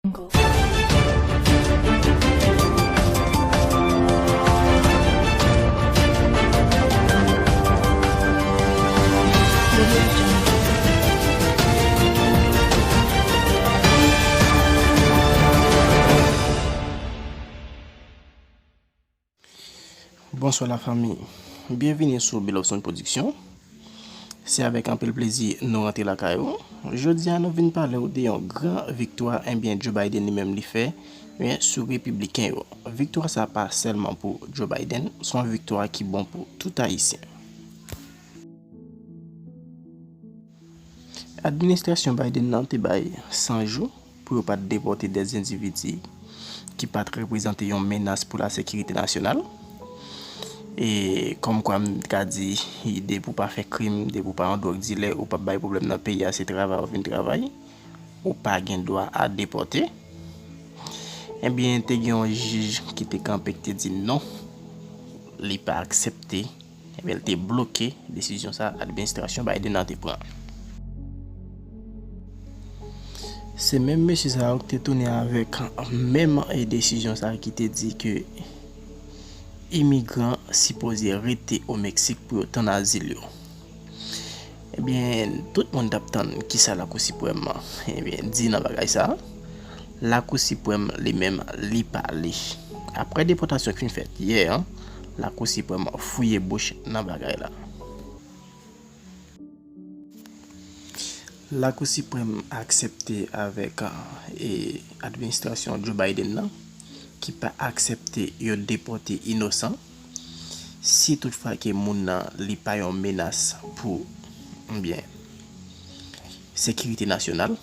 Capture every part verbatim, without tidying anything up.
Bonswa lafanmi. Byenvini sou Belovson Production. Se avèk anpil plezi nou rantre lakay ou. Jodi a nou vin pale w de yon gran viktwa ebyen Joe Biden li menm li fè, ebyen, sou repibliken yo. Viktwa sa pa sèlman pou Joe Biden, se yon viktwa ki bon pou tout Ayisyen. Administrasyon Biden nan te bay san jou pou yo pa t depòte de endividi ki pa t reprezante yon menas pou lasekirite nasyonal. E kòmkwa m ka di, depi w pa fè krim, depi w pa yon dwòg dilè, ou p ap bay pwoblèm nan peyi a, se travay w vin travay, ou pa gen dwa a depòte. Ebyen, te gen yon jij ki te kanpe ki te di non, li pa aksepte, ebyen, li te bloke desizyon sa administrasyon Biden nan te pran. Se menm mesye sa yo ki te tounen avèk menm, e, desizyon sa ki te di ke imigran sipoze rete o Meksik pou yo tann azil yo. Ebyen, tout moun t ap tann kisa Lakou Siprèm, ebyen, di nan bagay sa. Lakou Siprèm li menm, li pale. Aprè depòtasyon ki fin fèt yè an, Lakou Siprèm fouye bouch nan bagay la. Lakou Siprèm aksepte avèk, e, administrasyon Joe Biden nan, ki pa aksepte yo depòte inosan, si toutfwa ke moun nan li pa yon menas pou, ebyen, sekirite nasyonal,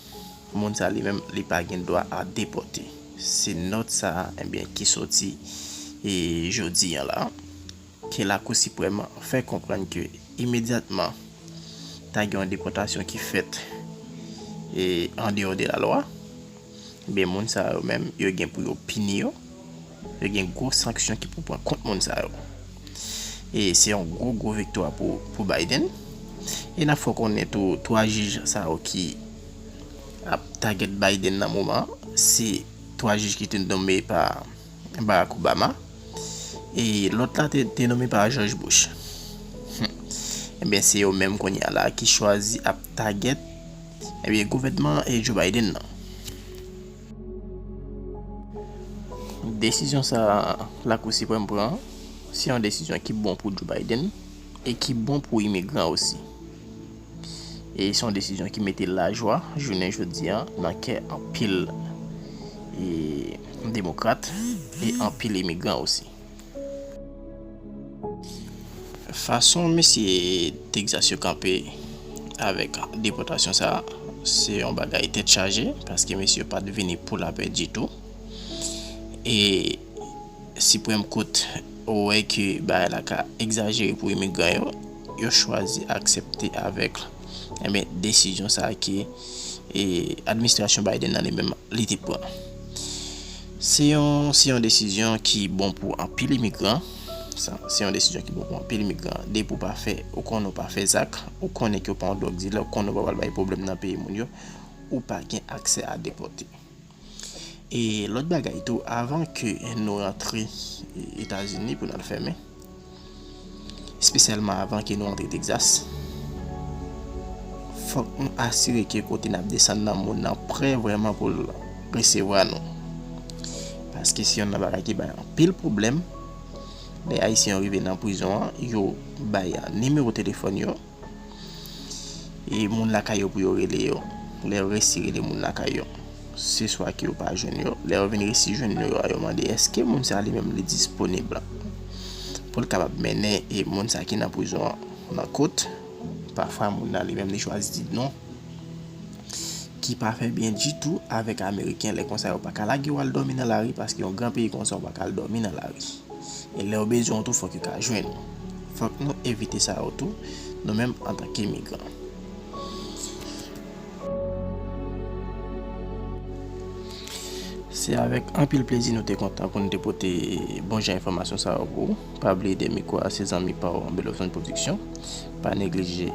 moun sa li menm li pa gen dwa a depòte. Se nòt sa a, ebyen, ki soti, e, jodi an la, ke Lakou Siprèm fè konprann ke imedyatman ta gen yon depòtasyon ki fèt, e, andeyò de lalwa, ebyen, moun sa yo menm, yo gen pou yo pini yo, yo gen gwo sanksyon ki pou pran kont moun sa yo. E se yon gwo, gwo viktwa pou, pou Biden. E n ap fè w konnen tou, twa jij sa yo ki ap tagèt Biden nan moman, se twa jij ki te nonmen pa Barack Obama. E lòt la te, te nonmen pa George Bush. Ebyen, se yo menm kounye a la ki chwazi ap tagèt, ebyen, gouvènman e Joe Biden nan. Desizyon sa Lakou Siprèm pran, se yon desizyon ki bon pou Joe Biden e ki bon pou imigran osi. E se yon desizyon ki mete lajwa jounen jodi a nan kè anpil, e, demokrat e anpil imigran osi. Fason mesye Texas yo kanpe avèk depòtasyon sa, se yon bagay tèt chaje, paske mesye yo pa t vini pou lapè ditou. E Siprèm Kout wè ke bagay la ka egzajere pou imigran yo, yo chwazi aksepte avèk, enben, desizyon sa ke, e, administrasyon Biden nan li menm li te pran. Se yon, se yon desizyon ki bon pou anpil imigran. Sa, se yon desizyon ki bon pou anpil imigran. Depi w pa fè, ou konnen w pa fè zak, ou konnen ke w pa yon dwòg dilè, ou konnen w pa pral bay pwoblèm nan peyi moun yo, ou pa gen aksè a depòte. E lòt bagay tou, avan ke nou rantre, e, Etazini pou n al fèmen, espesyalman avan ke nou antre Texas, fòk nou asire ke kote n ap desann nan, moun nan prè vrèman pou l resevwa nou. Paske se youn nan bagay ki bay anpil pwoblèm. Lè Ayisyen yo rive nan prizon an, yo bay nimewo telefòn yo. E moun lakay yo pou yo rele yo. Lè yo resi rele moun lakay yo, se swa ke yo pa jwenn yo. Lè yo vin resi jwenn yo a, yo mande èske moun sa li menm li disponib pou l kapab mennen, e, moun sa ki nan prizon an nan kot. Pafwa moun nan li menm li chwazi di non, ki pa fè byen ditou avèk Ameriken. Lè konsa yo pa ka lage w al dòmi nan lari, paske yon gran peyi konsa w pa ka al dòmi nan lari. E lè yo bezwen w tou, fòk yo ka jwenn ou. Fòk nou evite sa yo tou, nou menm antanke imigran. Se avèk anpil plezi nou te kontan pou nou te pote bon jan enfòmasyon sa yo pou ou. Pa bliye de mikwo a se zanmi pa w Belovson Production. Pa neglije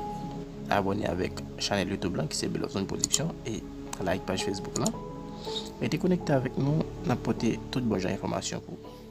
abòne avèk chanèl YouTube lan ki se Belovson Production e like paj Facebook lan. Rete konekte avèk nou, n ap pote tout bon jan enfòmasyon pou ou.